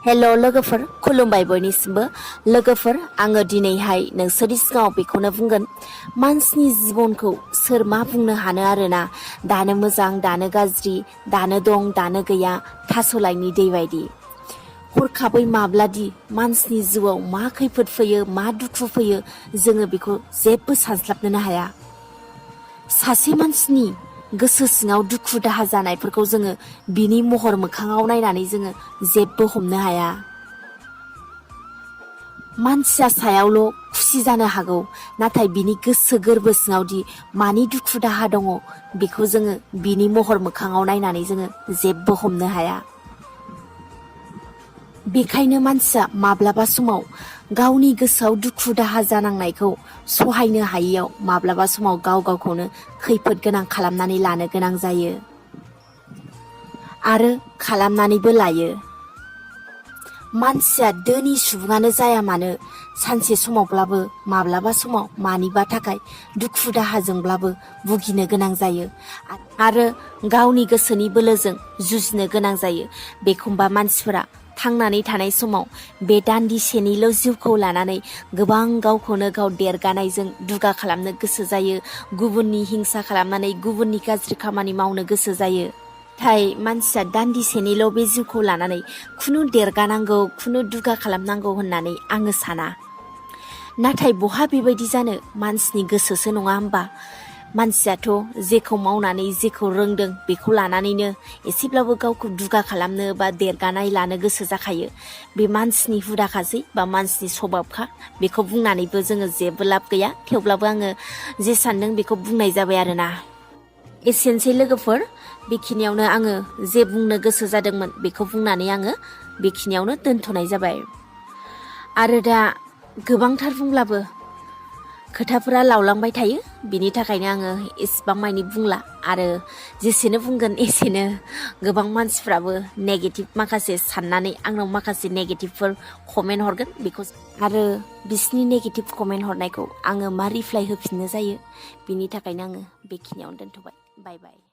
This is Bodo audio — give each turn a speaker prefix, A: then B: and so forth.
A: हेल' लोगोफोर खुलुमबाय बयनिसिमबो लोगोफोर आङो दिनैहाय नोंसोरनि सिगाङाव बेखौनो बुंगोन मानसिनि जिबनखौ सोर मा बुंनो हानो आरोना दानो मोजां दानो गाज्रि दानो दं दानो गैया थास'लायनि दै बायदि हरखाबै माब्लादि मानसिनि जिउआव मा खैफोद फैयो मा दुखु फैयो जोङो बेखौ जेबो सानस्लाबनोनो हाया सासे मानसिनि गोसो सिङाव दुखु दाहा जानायफोरखौ जोङो बिनि महर मोखाङाव नायनानै जोङो जेबो हमनो हाया मानसिया सायावल' खुसि जानो हागौ नाथाय बिनि गोसो गोरबो सिङावदि मानि दुखु दाहा दङ बेखौ जोङो बिनि महर मोखाङाव नायनानै जोङो जेबो हमनो हाया बेखायनो मानसिया माब्लाबा समाव गावनि गोसोआव दुखु दाहा जानांनायखौ सहायनो हायियाव माब्लाबा समाव गाव गावखौनो खैफोद गोनां खालामनानै लानो गोनां जायो आरो खालामनानैबो लायो मानसिया धोनि सुबुङानो जाया मानो सानसे समावब्लाबो माब्लाबा समाव मानिबा थाखाय दुखु दाहाजोंब्लाबो भुगिनो गोनां जायो आरो गावनि गोसोनि बोलोजों जुजिनो गोनां जायो बेखौबा मानसिफोरा थांनानै थानाय समाव बे दान्दिसेनिल' जिउखौ लानानै गोबां गावखौनो गाव देरगानायजों दुगा खालामनो गोसो जायो गुबुननि हिंसा खालामनानै गुबुननि गाज्रि खामानि मावनो गोसो जायो नाथाय मानसिया दान्दिसेनिल' बे जिउखौ लानानै खुनु देरगानांगौ खुनु दुगा खालामनांगौ होननानै आङो साना नाथाय बहा बेबायदि जानो मानसिनि गोसोसो नङा होमबा मानसियाथ' जेखौ मावनानै जेखौ रोंदों बेखौ लानानैनो एसेब्लाबो गावखौ दुगा खालामनो बा देरगानाय लानो गोसो जाखायो बे मानसिनि हुदाखासै बा मानसिनि सभाबखा बेखौ बुंनानैबो जोङो जेबो लाब गैया थेवब्लाबो आङो जे सानदों बेखौ बुंनाय जाबाय आरोना एसेनोसै लोगोफोर बेखिनियावनो आङो जे बुंनो गोसो जादोंमोन बेखौ बुंनानै आङो बेखिनियावनो दोनथ'नाय जाबाय आरो दा गोबांथार बुंब्लाबो खोथाफोरा लावलांबाय थायो बिनि थाखायनो आङो एसेबां मानि बुंला आरो जेसेनो बुंगोन एसेनो गोबां मानसिफ्राबो नेगेटिभ माखासे साननानै आंनाव माखासे नेगेटिभफोर कमेन्ट हरगोन बेखौ आरो बिसिनि नेगेटिभ कमेन्ट हरनायखौ आङो मा रिप्लाइ होफिननो जायो बिनि थाखायनो आङो बेखिनियावनो दोनथ'बाय बाय बाय